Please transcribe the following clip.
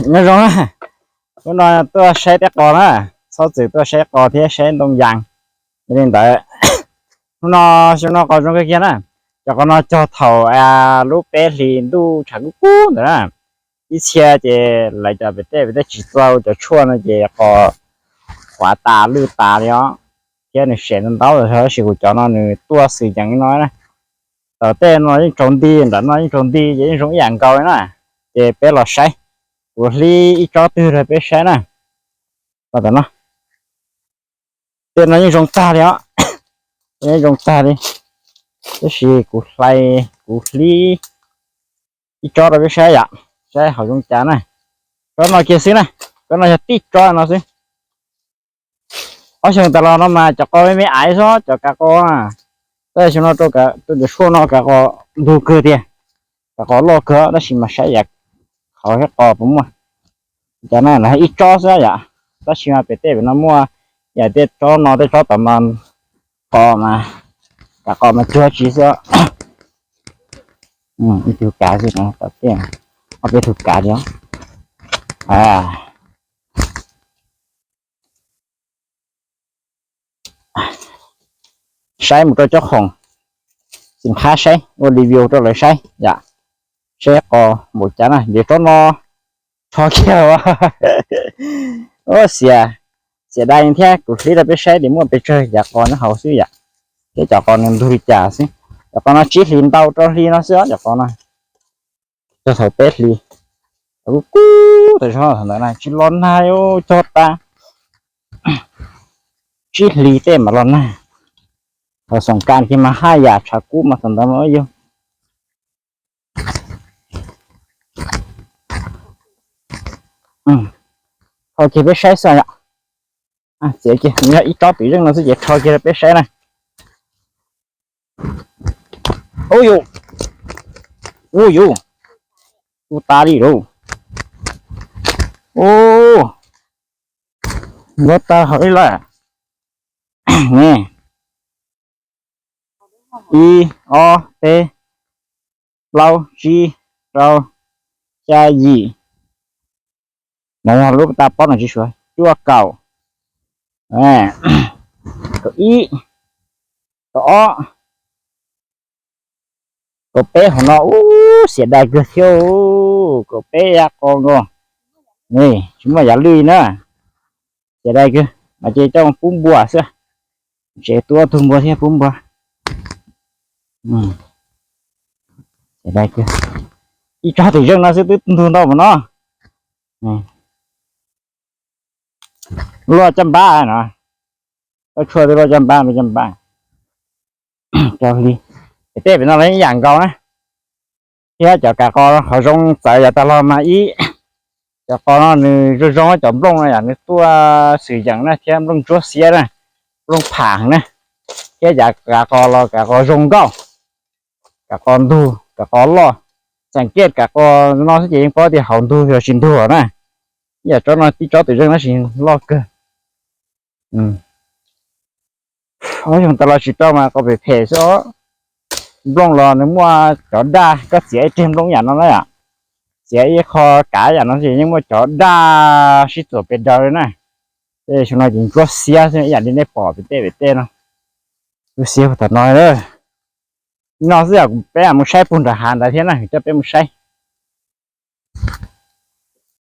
Nyob zoo na, hnub no tuaj saib tej qos na, txhob txwm tuaj saib qos thiab saib ntoo yas. Yog li ntawd, hnub no xyoo no qos zoo kawg kiag na. Cov qos no cog thaum lub peb hlis ntuj tshav kub kub ntawd na. Ib txhia ces lawv cov pem tej pem tej tsis txaus cov tshuaj no ces qos quav tas lwj tas li os, thiab nws sem ntau ntau tab sis kuv cov no nws tuaj xwm yees li no na. Tom tej no yeej tsaus nti, nram no yeej tsaus nti ces yeej zoo ib yam nkaus li na. Ces peb los saib, kuv hlib ib tsob twg rau peb saib na. Tom no, tej no yeej zoo tag li os, yeej zoo tag li. Tab sis kuv hlais, kuv hlib ib tsob rau peb saib yom, saib hauv zoo cas na. Tsob no kiag xwb na, tsob no yog tib tsob no xwb. Ob xyoo tas los no mas cov qos me me aiv xwb cov kav qos. Tab sis xyoo no rau cov tshuaj no kav qos ntug kawg tiag, kav qos loj kawg tab sis mas saib yam qhov thiab qos puas muaj. Cov no ib tsob xwb yom, tab sis mas pem tej pem no muaj yam tej tsob no tej tsob tom mas qos mas, kav qos mas cuag tsis xwb. Ib tug kav xwb, tom tej ob peb tug kav li. Saib mus rau cob khoom, tsis qhab saib ua review rau lawv saib yom. Saib qos npaum cas na, ces tsob no rho kiag. Xiam, xiam dai thiab, kuv hlib rau peb saib tias muaj pes tsawg yav qos nyob hauv xwb yom, thiab cov qos nws ntug li cas xwb. Cov qos no tsib hlis ntau rau hli no xwb os cov qos no. Cog thaum peb hlis, kub kub tas zog thaum ntawd na tsis los nag, cog tas tsib hlis tej mam los nag. Thaum xoom kas kiag mas haj yam tshav kub mas thaum ntawd mas yog. Rho kiag peb saib xwb yom. Txiav kiag, yog ib tsob twm zeej no xwb ces rho kiag rau peb saib na. Ub yus, ub yus, ub tas li lauj. Ub, nkauj tas hauv ib lawm. Ib, ob, peb, plaub, tsib, rau, xya, yim. No yog lub tas pob no tsis suav, cuaj, kaum, kaum ib, kaum ob, kaum peb hauv no. Ub, xiam dai kawg thiab, kaum peb yav qos nkaus, tsis muaj yav lwj na. Xiam dai kawg, no ces coj pub npua xwb, tsev tuaj tug npua thiab pub npua. Ib tsob twm zeej no xwb twb ntug ntau mus no. Luaj caj npab no, tau tshuaj twb luaj caj npab, luaj caj npab. Tej pem no los ib yam nkaus na. Thiab cov kav qos qhov zoo txawv yav tas los mas ib, cov qos no nws zoo zoo cov nplooj no yom, nws tuaj xwm yeem na thiab nplooj ntsuab xiab na, nplooj pham na, thiab cov kav qos los kav qos zoo nkauj, kav qos ntug kav qos loj. Txeem kiaj kav qos no xwb ces yeej paub tias hauv ntug los tsis ntug na. Ib yam tsob no tib tsob twm zeej tab sis loj kawg. Ob xyoo tas los tsis tau mas qos phem phem xwb os. Nplooj los nws muaj cov daj, koj txiav ib reg nplooj yam no na yom, txiav ib qho kav yam no ces yeej muaj cov daj sib txuam pes daws li na. Tej xyoo no ces ntsuab xiab xwb ib yam li nej pom pem tej pem tej no. Ntsuab xiab puag tom no. No xwb yom, peb mus saib puag nram hav ntawd thiab na, coj peb mus saib.